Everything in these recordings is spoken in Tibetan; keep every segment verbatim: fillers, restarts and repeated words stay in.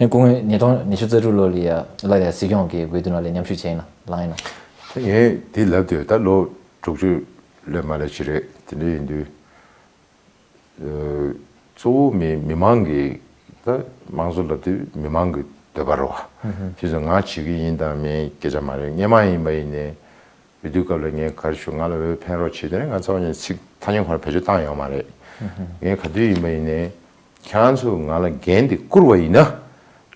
ཨེ་སྐུ་ངོ་ཉིས་སྟོང་ཉི་ཤུ་རྩ་དྲུག་ལོ་ལ་ཡ་ལ་ཡ་སྲིད་སྐྱོང་གི་འོས་བསྡུ་ནང་ལ་མཉམ་ཞུགས་བྱས་ཡིན་ན་ལངས་ཡིན་ན། ངས་དེ་ལབ་དུས་ད་ལོ་དྲུག་ཅུ་ལས་མ་ལས་ཅི་རེད། དེ་འདྲ་ཡིན་དུས། གཙོ་བོ་མི་མི་མང་གི་ད་དམངས་གཙོ་ལབ་དུས་མི་མང་གི་འདོད་པ་རེད་བ། ཨུ་ཧུ། དེ་ཚོ་ང་བྱེད་ཀྱི་ཡིན་དང་མིན་སྐད་ཆ་མ་རེད། སྔོན་མ་ཡིན་པ་ཡིན་ནའི་འོས་བསྡུ་སྐབས་ལ་ངས་ག་རེ་ཞུ། ང་ལ་འོས་འཕེན་རོགས་བྱེད་དེ་ནས་ང་ཚོ་ནས་ཚིག་ཐ་སྙད་ཁོ་རང་བེད་སྤྱོད་བཏང་ཡོད་མ་རེད། ཨུ་ཧུ། ངས་ག་དུས་ཡིན་པ་ཡིན་ནའི་ཁྱེད་རང་ཚོ་ང་ལ་འགན་དེ་བསྐུར་བ་ཡིན་ན།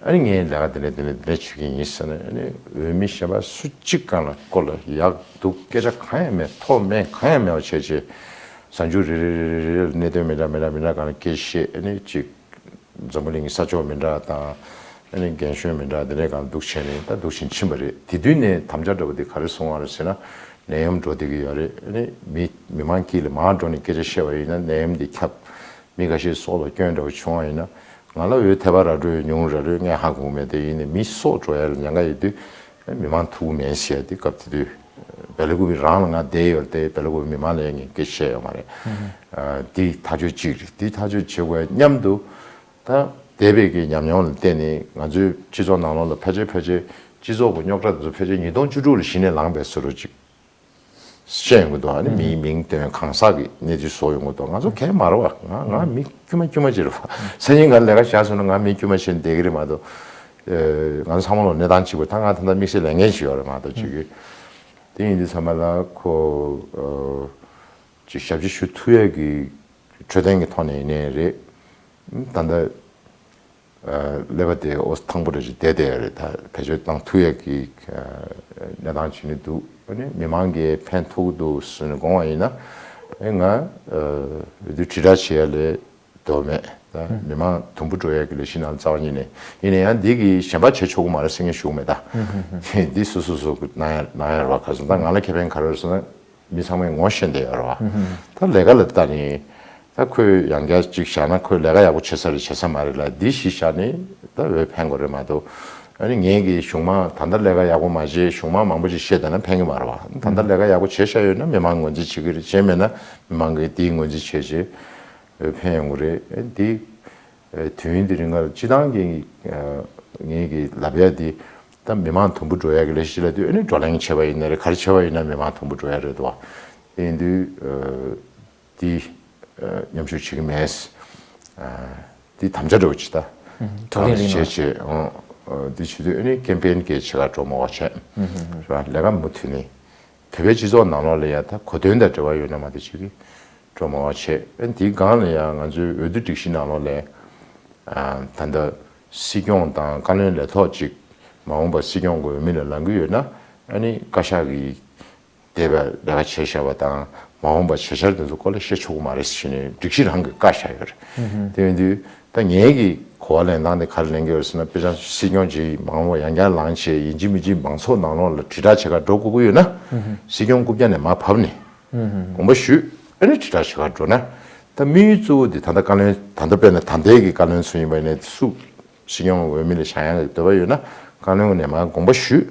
ཨ་ནི་ངས་ལས་ཀ་དེ་འདྲ་དེ་འདྲ་དེ་འདྲ་བྱེད་ཀྱི་ཡིན་ཟེར་ནས། ཨ་ནི་འོས་མི་གཞན་པ་སུ་གཅིག་གང་ལ་སྐོར་ལ་ཡག་སྡུག་སྐད་ཆ་གང་ཡང་མེད། མཐོ་དམན་གང་ཡང་མེད་པ་བྱས་བྱས། གཟའ་མཇུག་རེ་རེ་རེ་རེ་རེ་ལ་གནད་དོན་མི་འདྲ་མི་འདྲ་མི་འདྲ་སྒང་ལ་སྐད་བཤད། ཨ་ནི་གཅིག་འཛམ་བུ་གླིང་གི་ས་ཕྱོགས་མི་འདྲ་དང་། ཨ་ནི་རྒན་གཞོན་མི་འདྲ་དེ་འདྲའི་སྒང་ལ་འདུག་བྱས་ནས་ད་འདུག་བཞིན་ཕྱིན་པ་རེད། དེ་དུས་ནས་དམ་བཅའ་འདྲ་བོ་དེ་ག་རེ་བཟུང་བ་རེད་ཟེར་ན། ནད་ཡམས་འགྲོ་བསྡད་ཀྱི་ཡོད་རེད། ཨ་ནི་མི་མི་མང་དཀྱིལ་ལ་མར་འགྲོ་ནས་སྐད་ཆ་བཤད་པ་ཡིན་ན་ནད་ཡམས་དེ་ཁྱབ། མི་འགའ་ཤས་སྲོག་ལ་སྐྱོན་འདྲ་བོ་བྱུང་བ་ཡིན་ན། ང་ལ་འོས་ཐེབས་པ་ར་འགྲོ་ཡོད་ཉུང་ར་རེད། ངས་ཧ་གོ་མེད། དེ་ཡིན་ནའི་མི་སྲོག་འགྲོ་ཡ་ལ་ཉེན་ཁ་ཡོད་དུས་མི་མང་ཐུག་མེད་ཟེར་ཡ་དེ་སྐབས་དེ་དུས་སྦེ་ལ་ཀུ་པེ་རང་ལ་ང་བསྡད་ཡོད་རེད་དེ། སྦེ་ལ་ཀུ་པེ་མི་མང་ལ་ངས་སྐད་བཤད་ཡོད་མ་རེད། ཨ་དེ་ཐག་གཅོད་གཅིག་རེད། དེ་ཐག་གཅོད་བྱེད་དགོས་མཉམ་དུ། ད་འདས་པའི་གི་ཉམས་མྱོང་ལ་བརྟེན་ནས་ང་ཚོའི་སྤྱི་ཚོགས་ནང་ལོགས་ལ་ཕལ་ཆེར་ཕལ་ཆེར་སྤྱི་ཚོགས་ཀྱི་རྙོག་དྲ་དེ་ཚོ་ཕལ་ཆེར་ཉིས་སྟོང་བཅུ་དྲུག་ལ་གཞི་ནས་ལངས་པའི་བཟོ་འདྲ་ཅིག་བཤད་ཡོང་གི་འདུག་ཨ་ནི་མིའི་མིང་བཏོན་གང་ཟག་གི་གནས་ཚུལ་བཟོ་ཡོང་གི་འདུག་ང་ཚོ་གང་ཡང་མ་རེད་བ། ང་ང་མི་དཀྱུས་མ་དཀྱུས་མ་ཅིག་རེད་བ། སང་ཉིན་ག་ལས་ཀ་བཞག་སོང་ན་ང་མི་དཀྱུས་མ་བྱས་ནས་བསྡད་ཀྱི་རེད་མ་གཏོགས། ཨེ་ང་ཚོ་ཚང་མ་ལོ་གནས་སྟངས་གཅིག་པ། ད་ང་ད་ལྟ་དམིགས་བསལ་ལས་འགན་ཞིག་ཡོད་རེད་མ་གཏོགས་ཅིག་གི། དེ་ཡིན་དུས་ཙམ་པ་ལ་ཁོ་ཨ་ཅིག་ཞབས་ཕྱི་ཞུ་ཐུབ་ཡས་ཀྱི་འཕྲོད་བསྟེན་གྱི་ཐོག་ནས་ཡིན་ནའི་རེད། ད་ལྟ་ཨ་ཀླད་པ་དེ་ཨོ་ཐང་པོ་འདྲ་ཞིག་བསྡད་བསྡད་ཡོད་རེད། ད་བེད་སྤྱོད་བཏང་ཐུབ་ཡག་གི་ཨ་གནས་སྟངས་བྱེད་ནི་འདུག་ཨ་ནི་མི་མང་གིས་ཕན་ཐོགས་ཀྱི་འདུག་ཟེར་ནས་དགོངས་པ་ཡིན་ན། ཨེ་ང་ཨ་འོས་བསྡུ་དྲིལ་བསྒྲགས་བྱེད་ཡ་ལས་དོ་མེད། ད་མི་མང་དུམ་བུ་འགྲོ་ཡ་གི་ལས་གཞི་ནང་རྩ་བ་ཉིད་ནས། ཡིན་ན་ཡང་འདི་གི་གཞན་པ་བྱེད་ཆོག་གི་མ་རེད་ཟེར་མཁན་ཞུ་གི་མེད་ད། འདི་སོ་སོ་སོ་གི་གནང་ཡ་གནང་ཡ་རེད་བ། ག་ཚོད་ད་ང་ལ་ཁེ་ཕན་ག་རེ་ཡོད་ཟེར་ན། མི་ཚང་མས་ངོ་ཤེས་བསྡད་ཡོད་རེད་བ། ད་ལས་ཀ་ལ་ལྟ་ནས། ད་ཁོས་ཡང་བསྐྱར་ཅིག་བཞག་ན་ཁོས་ལས་ཀ་ཡག་པོ་བྱེད་ས་རེད་བྱེད་ས་མ་རེད་ལ་འདི་གཞི་བཞག་ནས་ད་འོས་འཕེན་དགོས་རེད་མ་གཏོགས། ཨ་ནི་ངས་ཀྱི་གཞུང་མང་ད་ལྟ་ལས་ཀ་ཡག་པོ་མ་བྱས་གཞུང་མང་མང་པོ་ཅིག་བཤད་བསྡད་ན་ཕན་གི་མ་རེད་བ། ད་ལྟ་ལས་ཀ་ཡག་པོ་བྱས་བཞག་ཡོད་ན་མི་མང་ངོས་འཛིན་བྱེད་ཀྱི་རེད། བྱས་མེད་ན་མི་མང་གིས་དེའི་ངོས་འཛིན་བྱས་བྱས་འོས་འཕེན་ཡོང་གི་རེད། ཨ་འདི། ཨ་དུས་ཡུན་དེ་རིང་ལ་སྤྱི་བཏང་གི་ཨ་ངེད་ཀྱི་ལབ་ཡ་དེ་ད་མི་མང་དུམ་བུ་འགྲོ་ཡ་གི་ལས་གཞི་ལ་དུས་ཨ་ནི་བགྲོ་གླེང་བྱས་པ་ཡིན་ན་རེད། ག་རེ་བྱས་པ་ཡིན་ན་མི་མང་དུམ་བུ་འགྲོ་ཡ་རེད་དོ། དེ་ཡིན་དུས་ཨ་དེ་ཨ་མཉམ་ཞུགས་བྱེད་ཀྱི་མེད། ཨ་དེ་དམ་བཅའ་འདྲ་བོ་ཅིག་ད་བགྲོ་གླེང་རིང་ལ་བྱས་བྱས་ཨ་དེ་བྱེད་དུས་ཨ་ནི་ཀེམ་པེན་གི་བྱེད་ག་འགྲོ་མ་བ་བྱས་རེད་བ། ལས་ཀ་མུ་མཐུད་ནས། བོད་པའི་སྤྱི་ཚོགས་ནང་ལོགས་ལ་ཡ་ད་གོ་དོན་དང་འབྲེལ་བ་ཡོད་ན་མ་གཏོགས་ཅིག་གི་འགྲོ་མ་བ་བྱས། ཨ་འདིའི་སྒང་ལ་ཡ་ང་ཚོའི་འོས་བསྡུ་སྒྲིག་གཞི་ནང་ལོགས་ལ་ཨ་ད་ལྟ་སྲིད་སྐྱོང་དང་བཀའ་བློན་ལས་ཐོག་ཅིག་མ་འོངས་པ་སྲིད་སྐྱོང་གི་འོས་མི་ལ་ལངས་ཀྱི་ཡོད་ན། ཨ་ནི་བཀའ་ཤག་གིས་འདས་པའི་ལས་ཀ་བྱས་བཞག་པ་དང་མ་འོངས་པ་བྱེད་འཆར་དེ་ཚོ་སྐོར་ལ་བཤད་ཆོག་གི་མ་རེད་ཟེར་ནས་སྒྲིག་གཞི་རང་གིས་བཀའ་བཞག་ཡོད་རེད། དེ་ཡིན་དུས། ད་ངེད་ཀྱི་གོ་བ་ལེན་སྟངས་དེ་ག་རེ་ལེན་གྱི་ཡོད་ཟེར་ན། དཔེ་ཆ་སྲིད་སྐྱོང་ཅིག་མ་འོངས་པ་ཡང་བསྐྱར་ལངས་བྱས་ཡིན་གཅིག་མིན་གཅིག་མང་ཚོགས་ནང་ལོགས་ལ་དྲིལ་བསྒྲགས་བྱེད་གར་འགྲོ་དགོས་ཀྱི་ཡོད་ན། སྲིད་སྐྱོང་རྐུབ་བཀྱག་ནས་མར་བབས་ནས་དགོངས་པ་ཞུས། ཨ་ནི་དྲིལ་བསྒྲགས་བྱེད་གར་འགྲོ་ན། ད་དམིགས་ཡུལ་གཙོ་བོ་དེ་ད་ལྟ་བཀའ་བློན་ད་ལྟ་དཔེར་ན་ད་ལྟའི་གི་བཀའ་བློན་ཚོ་ཡིན་པ་ཡིན་ནའི་སུ་སྲིད་སྐྱོང་འོས་མི་ལ་བཞེངས་ཡག་གི་འདོད་པ་ཡོད་ན་བཀའ་བློན་ནས་མར་དགོངས་པ་ཞུས།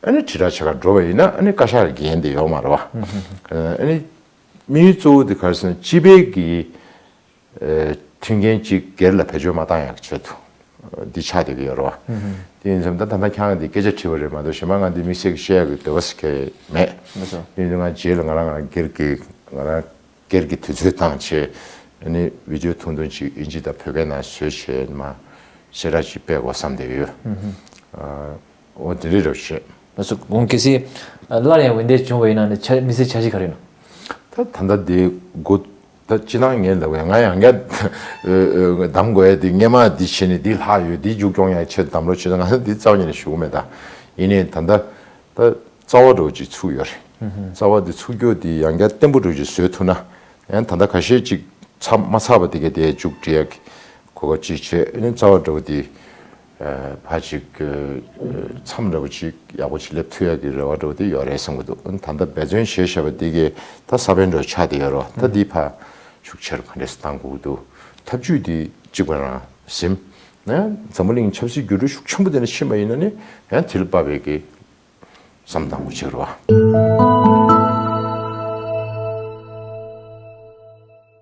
ཨ་ནི་དྲིལ་བསྒྲགས་བྱེད་གར་འགྲོ་བ་ཡིན་ན་ཨ་ནི་བཀའ་ཤག་ལ་འགན་དེ་ཡོད་མ་རེད་བ། ཨ་ནི་དམིགས་ཡུལ་གཙོ་བོ་དེ་ག་རེ་ཟེར་ན་སྤྱི་པའི་གི་མཐུན་རྐྱེན་གཅིག་སྒེར་ལ་བེད་སྤྱོད་མ་བཏང་ཡག་ཆེད་དུ་འདི་ཆགས་བསྡད་ཀྱི་ཡོད་རེད་བ། དེ་ཡིན་ཙང་ད་ད་ལྟ་ཁྱེད་རང་འདི་སྐད་ཆ་དྲིས་པ་རེད་མ་གཏོགས་གཞན་པ་ང་འདི་དམིགས་བསལ་གྱི་བཤད་ཡག་གི་འདོད་པ་ཟེར་མཁན་མེད། མ་སོ། དེ་ཡིན་ཙང་ང་རྗེས་ལ་ང་རང་ང་རང་སྒེར་གྱི་ང་རང་སྒེར་གྱི་དུས་ཚོད་བཏང་བྱས་ཨ་ནི་བི་ཌི་ཡོ་ཐུང་ཐུང་ཅིག་ཨིན་ཇི་དང་བོད་སྐད་ནང་བཟོས་བྱས་མ་གསལ་བསྒྲགས་ཅིག་སྤེལ་དགོས་བསམ་བསྡད་ཀྱི་ཡོད། འོ་དེ་རེད་རེད་བཤད། ལགས་སོ། ཁོང་གལ་སྲིད་སླར་ཡང་འོས་འདེམས་བྱུང་བ་ཡིན་ན་ནི་ཆ་དམིགས་བསལ་འཆར་གཞི་ག་རེ་ཡིན་ནམ། ད་ད་ལྟ་དེ་འགོ་ད་སྤྱི་བཏང་ངས་ལབ་ཡ་ང་ཡང་བསྐྱར་གདམ་དགོས་ཡ་དེ་སྔས་མ་འདི་བྱས་ནས་འདི་ལྷག་ཡོད་འདི་མཇུག་སྐྱོང་ཡ་ཆེད་གདམ་རོགས་བྱེད། ད་ང་འདི་རྩ་བ་ཉིད་ནས་ཞུ་གི་མེད། ད་ཡིན་ནའི་ད་ལྟ་ད་རྩ་བ་འདྲ་བོ་ཅིག་ཚུགས་ཡོད་རེད། རྩ་བ་འདི་ཚུགས་རྒྱུ་འདི་ཡང་བསྐྱར་བརྟན་པོ་འདྲ་བོ་ཅིག་བཟོས་ཐུབ་ན། ཡང་ད་ལྟ་ཁ་ཤས་ཅིག་ཚར་མ་ཚར་བ་དེ་གའི་དེ་མཇུག་སྒྲིལ་ཡག་གི་གོ་སྐབས་ཅིག་བྱས། ཨ་ནི་རྩ་བ་འདྲ་བོ་དེ་ཕར་ཅིག་མཚམས་འདྲ་བོ་ཅིག་ཡག་པོ་ཅིག་སླེབས་ཐུབ་ཡག་གི་རེ་བ་འདྲ་བོ་དེ་ཡོད་རེད་བསམ་གྱི་འདུག་ཨ་ནི་ད་ལྟ་འབད་བརྩོན་བྱས་བཞག་པ་དེ་གའི་ད་ས་བོན་འདྲ་བོ་ཆགས་བསྡད་ཡོད་རེད་བ། ད་འདི་ཕར་ཤུགས་ཆེར་ག་འདྲས་སེ་གཏང་དགོས་ཀྱི་འདུག་ཐབས་ཇུས་དེ་གཅིག་པ་རང་ཟིན་ན་ཡང་འཛམ་བུ་གླིང་ཆབ་སྲིད་འགྱུར་འགྲོས་ཤུགས་ཆེན་པོ་དེ་འདྲ་ཕྱིན་པ་ཡིན་ན་ནི་ཡང་དེ་ལ་དཔག་པའི་གི་བསམ་བཏང་དགོས་ཅིག་རེད་བ།